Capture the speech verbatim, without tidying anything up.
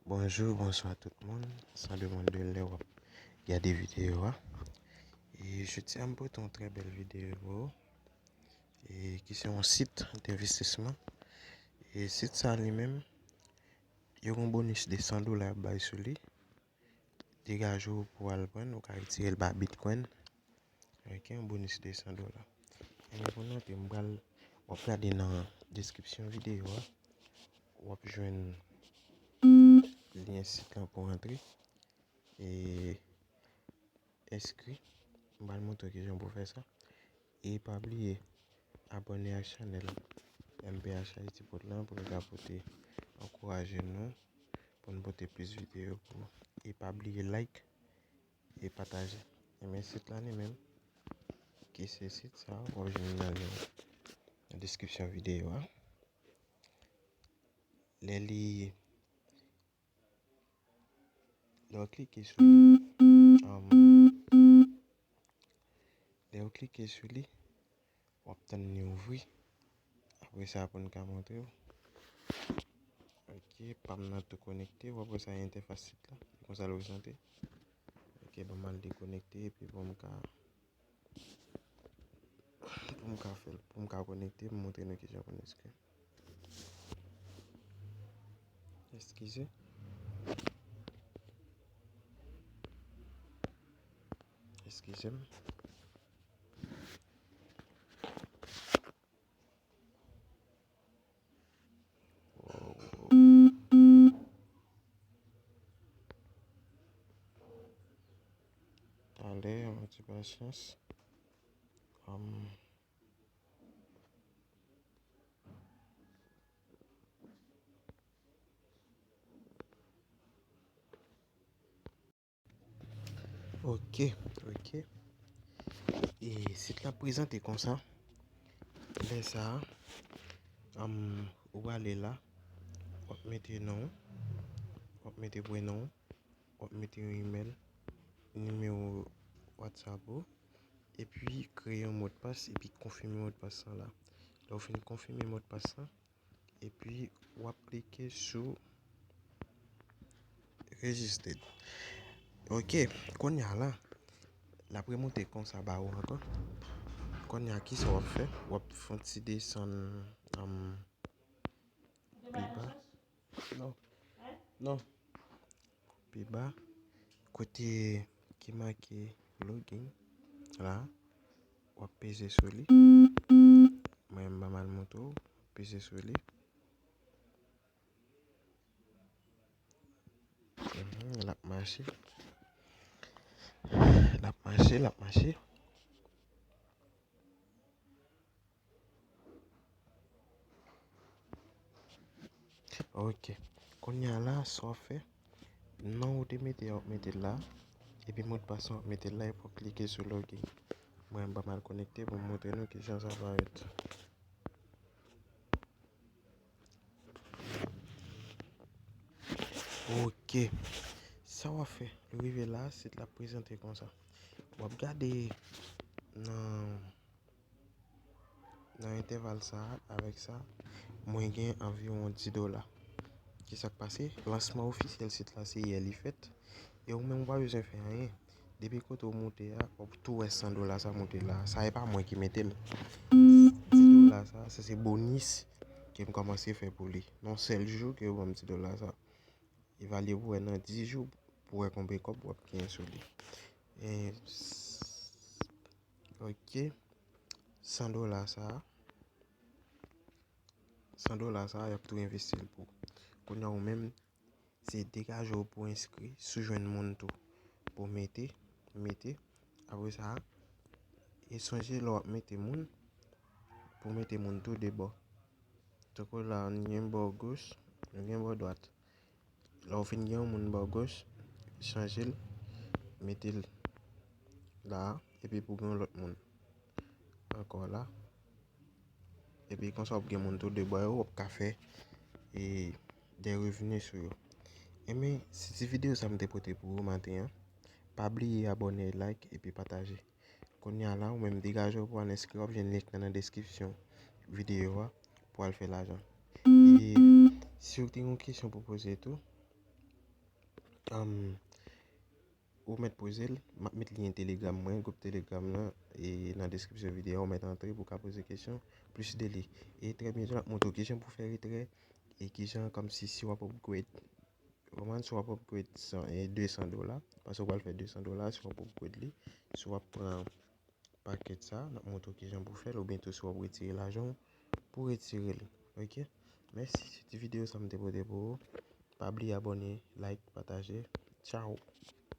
Bonjou, bonswa tout moun. Sa depann de lè w ap gade videyo a. E jodi a m pote yon trè bèl videyo pou ou. E ki se yon sit denvestisman. E sit sa li menm, yo gen yon bonis de san dola y ap bay sou li. Degaje w pou w al pran, ou ka retire l pa Bitcoin. Ok, yon bonis de san dola. Enben pou n antre, m pral, w ap gade nan deskripsyon videyo a, w ap jwenn lyen sit lan pou antre. E enskri, m pral montre w kijan pou fè sa. E pa bliye abòne ak chanèl M P H Haiti Pod lan pou nou ka pote, ankouraje nou, pou nou pote plis videyo pou ou. E pa bliye like e pataje. Enben sit la li menm, ki se sit sa, w ap jwenn nan lyen nan deskripsyon videyo a. Lè li, lè w klike sou li, um, lè w klike sou li, w ap tann li ouvri. Apre sa, pou n ka montre w. Ok, pa m nan tou konekte. W ap wè sa entèfas sit la. Se konsa l prezante. Ok, ban m al dekonekte epi pou m ka, pou m ka fè l, pou m ka konekte, m montre nou kijan pou n enskri. Eskize. Eskize m. Talè, yon ti pasyans. Um, Ok, ok. E sit la prezante konsa. Lè sa a, um, ou ale la, w ap mete non w, w ap mete prenon w, w ap mete yon email, nimewo WhatsApp ou, epi kreye yon modpas, epi konfime modpas lan la. Lè w fin konfime modpas lan, epi w ap klike sou registered. Ok, kounye a la, l ap remonte konsa ba ou ankò. Kounye a, kisa w ap fè? W ap fè yon ti desann, um, pi ba. Non. Non. Pi ba, kote ki make login la, w ap peze sou li. Mwen, m pa mal montre w, peze sou li. Mhm, l ap mache. L ap mache, l ap mache. Ok. Kounye a la, sa w ap fè, non w te mete a, w ap mete l la. Epi modpas lan, w ap mete l la, epi w ap klike sou login. Mwen, m pa mal konekte pou m montre nou kijan sa parèt. Ok. Sa w ap fè, lè w rive la, sit la prezante konsa. W ap gade nan Nan entèval sa a, avèk sa, mwen gen anviwon dis dola. Kisa k pase? Lansman ofisyèl sit la, se yè li fèt. E ou menm, ou pa bezwen fè anyen. Depi kote w moute a, w ap tou wè san dola sa moute la. Sa e pa mwen ki mete l. Dis dola sa, sa se bonis ke m kòmanse fè pou li. Nan sèl jou ke yo ban m dis dola sa. Evalye pou wè nan dis jou, pou wè konbyen kòb w ap genyen sou li. E, s-, ok. San dola sa a. San dola sa a, y ap tou envesti l pou ou. Kounye a ou menm, se degaje w pou enskri, si w jwenn moun tou, pou mete, mete. Apre sa, e sonje lè w ap mete moun, pou mete moun tou de bò. Tankou la, nou gen bò goch, nou gen bò dwat. Lè w fin gen yon moun bò goch, chanje l, mete l la, epi pou gen yon lòt moun ankò la. Epi konsa w ap gen moun tou de bò yo, w ap ka fè, e, de revni sou yo. Enben, se ti videyo sa m te pote pou ou maten an. Pa bliye abòne, like, epi pataje. Kounye a la, ou menm degaje w pou al enskri, w ap jwenn link nan nan deskripsyon videyo a pou al fè lajan. E si w te gen yon kesyon pou poze tou, Am, ou mèt poze l, m ap met lyen Telegram mwen, gwoup Telegram nan, e nan deskripsyon videyo a, ou mèt antre pou w ka poze kesyon plis de li. E trè byento, n ap montre w kijan pou fè retrè, e kijan kòmsi si w ap upgrade, kòman si w ap upgrade san, e de san dola, paske w pral fè de san dola, si w ap upgrade li, si w ap pran pakèt sa, n ap montre w kijan pou fè l, oubyen tou si w ap retire lajan w, pou retire l. Ok? Mèsi, se ti videyo sa m te pote pou ou. Pa bliye abòne, like, pataje. Tchao!